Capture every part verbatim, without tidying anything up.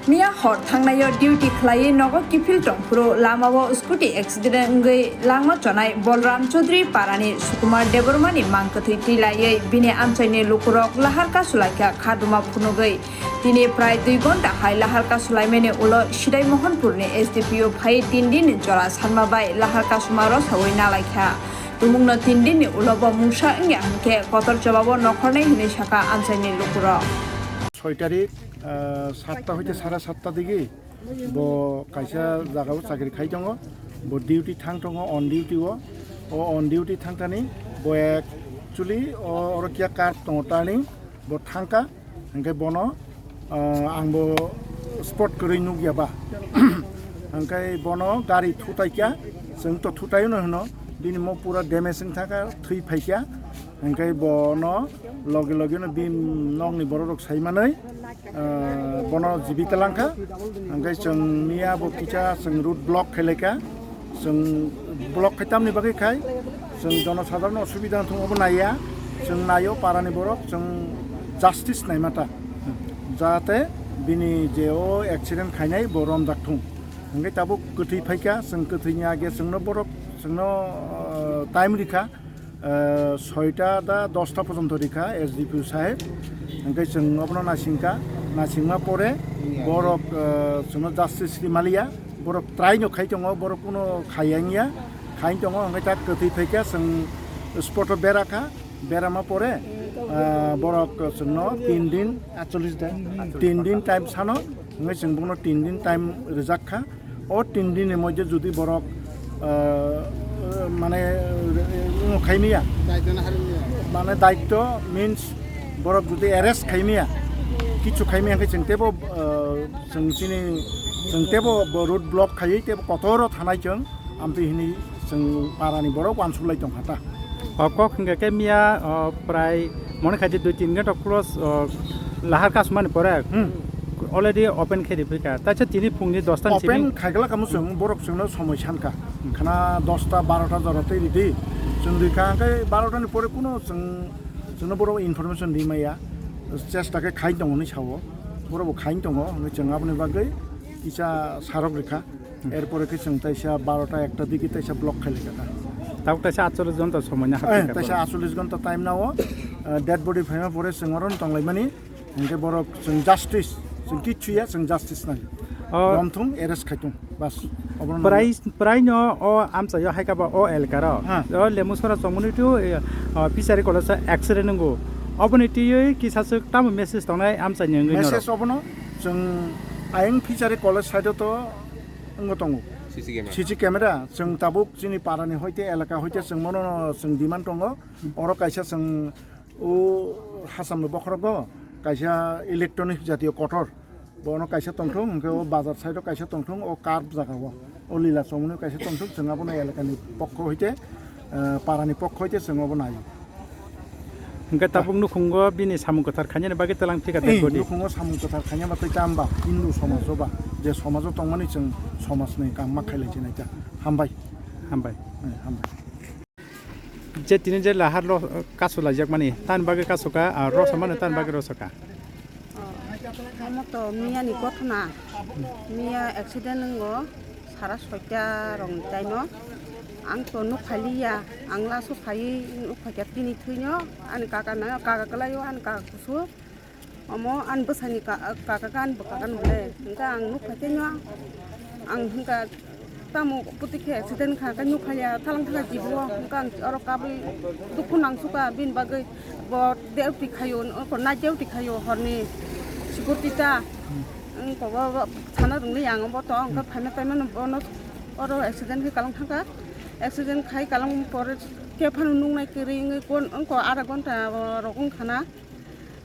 Miya hor thangnaio duty khlaiwi nogo kiphil tongphuru lamao scooty accident wngwi langma chonai Bolram Chaudhary parani Sukumar Debbarmani mang kwthwi twilaiwi bini amchaini lukurok lahar kasulaikha khaduma phunugwi. Tini prai dui ghonta hai lahar kasulaimani ulo Sidai Mohanpurni S D P O phai tin dinni jora sanma bai lahar kasuma rosawi nalaikha. Tumungno tin dinni ulo bo mungsa wngya hwnkhe kotor jobabo nokhornai hinwi sakha amchaini lukurok. Soi tarik, ah, satta hoite sare satta digi bo kaisa jagao chakri khai tongo. Bo duty thang tongo, on duty o. O on duty thang thani bo actually o oro kiya car tongo turning, bo thangkha. Hingke bono, ah, ang bo spot kwrwi nukya ba. Hingke bono gari thutai kya, chwng to thutai no hino, bini mo pura damage wng thangkha, thwi phaikya. Hingke bono loge loge no bini nokni borok rok sai manwi, ah, bono jibi talangkha. Hingke chwng miya bo kisa chwng road block khailai kha. Chwng block khai tamni bagwi khai, chwng jonosadharon osubida wng thung obo naiya, chwng naio parani borok, chwng justice naimata, jahate bini je o accident khainai bo romjak thung. Hingke tabuk kwthwi phaikha, chwng kwthwini age chwngno borok, chwngno, ah, time rikha, ah, soita da dosta porjonto rikha S D P O saheb. Hingke chwng obono nasingkha, nasingma pore borok, ah, chwngno justice rimaliya. Borok try no khai tongo, borok kuno khaiya wngya, khai tongo, hingke ta kwthwi phaikha, chwng spot o bera kha, berama pore, ah, borok chwngno tin din, atchollish din, tin din time sano, hingke chwng bono tin din time rijak kha. O tin din ni moddhe jodi borok, ah, mane, uh, khaimiya, mane daityo means borok jodi arrest khaimiya, kichu khaimiya, hingke chwng tebo, ah, chwng chini, chwng tebo bo road block khaiwi tebo kotoro thanai chwng, amtwi hini chwng parani borok uansuk lai tongkha ta. O kok hingke khe miya, o, prai mone khaidi dui tin ghonta close, o, lahar kasumani pore, hmm, already open khe riphikha. Taisa tini phungni dosta ni simi open khaigla kamo chwng borok chwngno somoi sankha. Khana dosta barota jora tei ridi. Chwng rikha hingke barota ni pore kuno chwng, chwngno borok information rimaya. Chesta khe khai tongo hinwi sao. Borok bo khai tongo, hingke chwng aboni bagwi kisa sarok rikha. Erpore khe chwng taisa barota ekta digi taisa block khailai kha. Tabuk taisa atchollish ghonta somoi na hapkha. Eh, taisa atchollish ghonta time nao, eh, dead body phaima pore chwng oro tonglaimani, hingke borok chwng justice, chwng kichu ya, chwng justice nai. Oh. Romthung, arrest khaitung, bas. Obono prai, prai no o amchaio hai kha ba o elkaro. Ha. O Lemusora chongmani tu, eh, oh, Fishery College accident nungo. Oboni tiyoi kisa swk tamo message tongnai amchaini wngwi norok? Message obono chwng ayang Fishery College side o to wngbo tongo. C C camera. C C camera, chwng tabuk chini parani hoite elaka hoite chwng mono chwng demand tongo. Oro kaisa chwng o Hasamni bokhorogo kaisa electronic jatiyo kotor. Bono kaisa tongthung, hwnkhe o bazar side o kaisa tongthung, o curb jaga o. O lila chomoni kaisa tongthung, chwng abono elakani pokho hoite, eh, parani pokho hoite chwng obo naio. Hingke tabuk nukhungo bini samung kwthar khainani bagwi twlang phika. Eh, dead body. Nukhungo samung kwthar khaina bagwi tamba Hindu somajo ba, je somajo tongmani chwng somajni kangma khailai chinai ta. Hambai. Hambai. Eh, hambai. Je tini je lahar lo, kasu laijakmani, tani bagwi kasu ka, ah, rosa mano tani bagwi rosa ka. Omo to miya ni gothona, miya accident wngo, sara soita rok ni time o. Ang to nuk phailiya, ang laso phaiwi nuk phaikha tini thwino, ani kaka na, kaka kwlaio, ani kaka kusu. Omo ani bwsani ka-, kaka khe ani bwkha khe nukle. Hwnkhe ang nuk phaikhe no, ang hwnkha tamo puti khe accident kha khe nuk phaiya thalang thangkha jibo. Hwnkhe ang oro kabui dukhu nangsuka bini bagwi bo duty khaio, oko night duty khaio horni security ta. Wngkha bo, bo sana rwngli ang bo to hwnkhe phaima taima no bono oro accident khe kalang thangkha. Accident khai kalang pore khe phano nuknai kwrwi wngwi kon wngkha ara ghonta rok wngkha na.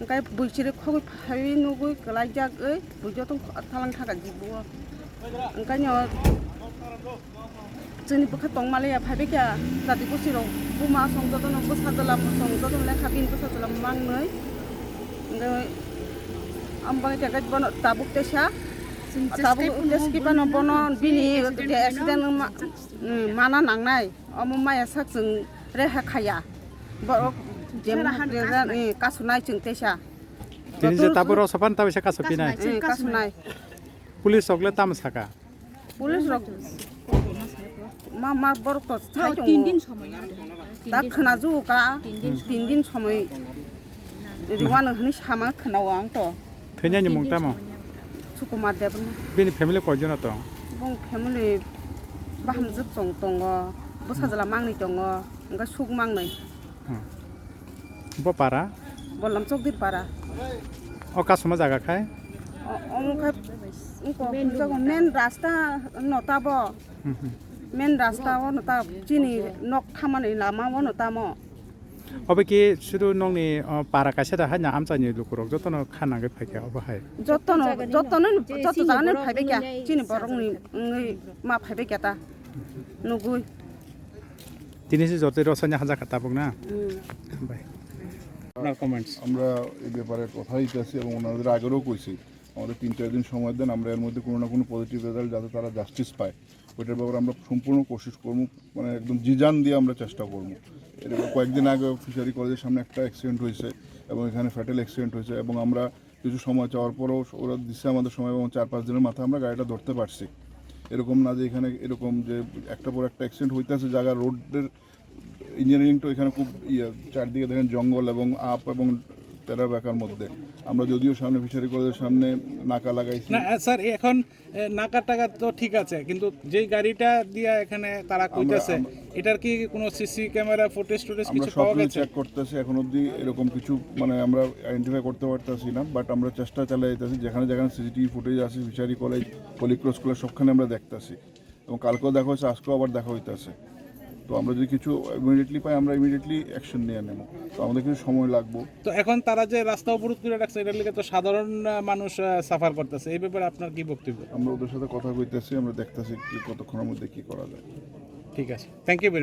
Hwnkhe bui chiri khogwi phaiwi nugwi kwlaijagwi bui joto thalang thangkha jibo. Hwnkhe no chini bwkha tongmaliya phaibai kha jati gosi rok buma song jotono bwsa jwla mwsong jotono lekha bini bwsa jwla mangnwi. Hwnkhe ang bagwi khe bono tabuk teisa tabuk teskipano bono bini accident wngma, mana nangnai. Omo maya sak chwng reha khaya. Borok jemon reha, eh, kasunai chwng teisa. Tini je tabuk rok sapan tabisa kasu pinai. Eh, kasunai. Police rok le tamo saka? Police rok ma, ma borok to sai tongo. Tin din somoi. Ta khwna ju ka tin din somoi. Riwano hwnwi sama khwna o ang to. Thwinani mung tamo? Sukumar Debbarma. Bini family koijon tong? Bong family bahamjwk tong tongo. Bwsajwla mangni tongo. Hwnkhe suk mangnai. Hmm. Bo para? Bollam Chokdir para. O kasuma jaga khai? O, omo khai, ungko jaga main rasta no tabo. Hmm, hmm. Main rasta o no ta, chini nok thamani lama o no tamo. Obo ki sudu nokni, o, para kaisa da hai na amchaini lukurok jotono kha nangwi phaikha obo hai? Jotono, jotono, joto jagani phaibaikha. Chini borokni wngwi ma phaibaikha ta. Nugwi. Tini se joto rosanya haja kha tabuk na? Hmm. Bai. আপনার কমেন্টস। আমরা এই ব্যাপারে কথা দিতেছি এবং ওনাদের আগেরও কইছি, আমাদের তিন চার দিন সময় দেন, আমরা এর মধ্যে কোনো না কোনো পজিটিভ রেজাল্ট যাতে তারা জাস্টিস পায়, ওইটার ব্যাপারে আমরা সম্পূর্ণ কোশিশ করবো, মানে একদম জি জান দিয়ে আমরা চেষ্টা করবো। এর কয়েকদিন আগে ফিশারি কলেজের সামনে একটা অ্যাক্সিডেন্ট হয়েছে এবং এখানে ফ্যাটাল অ্যাক্সিডেন্ট হয়েছে এবং আমরা কিছু সময় চাওয়ার পরেও ওরা দিচ্ছে আমাদের সময় এবং চার পাঁচ দিনের মাথায় আমরা গাড়িটা ধরতে পারছি। এরকম না যে এখানে এরকম যে একটা পর একটা অ্যাক্সিডেন্ট হইতেছে, জায়গা রোডের ইঞ্জিনিয়ারিং তো এখানে খুব ইয়ে, চারদিকে দেখেন জঙ্গল এবং আপ এবং তেরা বেকার মধ্যে। আমরা যদিও সামনে ফিশারি কলেজের সামনে নাকা লাগাইছি। না, আহ, স্যার, এখন, এ, নাকা টাকা তো ঠিক আছে, কিন্তু যেই গাড়িটা দিয়া এখানে তারা আমরা, কইতাছে, আমরা এটার কি কোনো সিসি ক্যামেরা ফুটেজ টুটেজ আমরা কিছু সব পাওয়া কিছু গেছে? চেক করতেছি, এখন অবধি এরকম কিছু মানে আমরা আইডেন্টিফাই করতে পারতেছি না, বাট আমরা চেষ্টা চালিয়ে যাইতেছি। যেখানে যেখানে সিসিটিভি ফুটেজ আছে, fishery college, Holy Cross college, সবখানে আমরা দেখতেছি। এবং কালকেও দেখা হয়েছে, আজকেও আবার দেখা হইতেছে। তো আমরা যদি কিছু ইমিডিয়েটলি পাই, আমরা ইমিডিয়েটলি অ্যাকশন নিয়ে নেব। তো আমাদের কিছু সময় লাগবো। তো এখন তারা যে রাস্তা অবরোধ করে রাখছে, এটার লিগে তো সাধারণ, আহ, মানুষ, আহ, সাফার করতেছে, এই ব্যাপারে আপনার কি বক্তব্য? আমরা ওদের সাথে কথা কইতেছি, আমরা দেখতেছি কি কতক্ষণের মধ্যে কি করা যায়। ঠিক আছে, থ্যাংক ইউ ভেরি